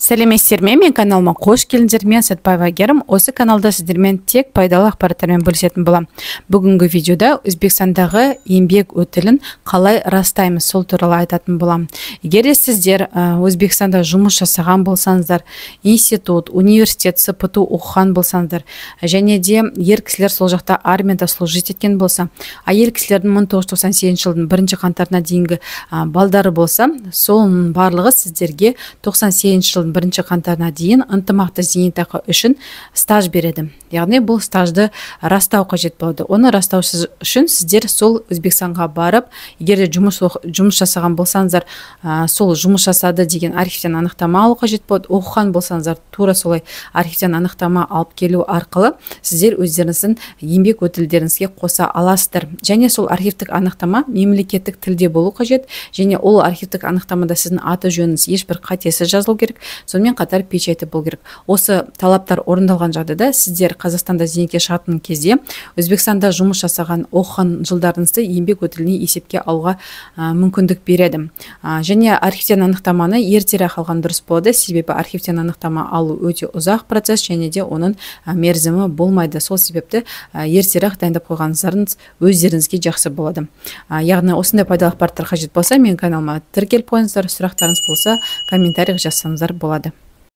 Сәлеметсіздер ме? Мен каналыма қош келдіңіздер. Мен Сәтбаева Әйгерім. Осы каналда сіздермен тек пайдалы ақпараттармен бөлісетін боламын. Бүгінгі видеода Өзбекстандағы еңбек өтілін қалай растаймыз, сол туралы айтатын боламын. Егер де сіздер Өзбекстанда жұмыс жасаған болсаңыздар, институт, университет, СПТУ оқыған болсаңыздар, және де ер кісілер сол жақта армияда служить еткен болса, әйел кісілердің 1998 жылдың бірінші қаңтарына дейінгі балдары болса, соның барлығы сіздерге 98 жылдың бірінші қаңтарына дейін ынтымақты зейнетақы үшін стаж береді. Яғни бұл стажды растау қажет болады. Оны растау үшін сіздер сол Өзбекстанға барып, егер де жұмыс жасаған болсаңыздар, сол жұмыс жасады деген архивтен анықтама алу қажет болады. Оқыған болсаңыздар, тура солай архивтен анықтама алып келу арқылы сіздер өздеріңіздің еңбек өтілдеріңізге қоса аласыздар. Және сол архивтік анықтама мемлекеттік тілде болу қажет. Және ол архивтік анықтамада сіздің аты жөніңіз ешбір қатесіз жазылу керек. Сонымен қатар печати болу керек. Осы талаптар орындалған жағдайда сіздер Қазақстанда зейнетке шығатын кезде Өзбекстанда жұмыс жасаған, оқыған жылдарыңызды еңбек өтіліне есепке алуға мүмкіндік береді. Және архивтен анықтаманы ертерек алған дұрыс болады, себебі архивтен анықтама алу өте ұзақ процесс және де оның мерзімі болмайды. Сол себепті ертерек дайындап қойғаныңыз өздеріңізге жақсы болады. Яғни осындай пайдалы ақпараттар қажет болса, менің каналыма тіркеліп қойыңыздар, сұрақтарыңыз болса, комментарий жазсаңыздар болады.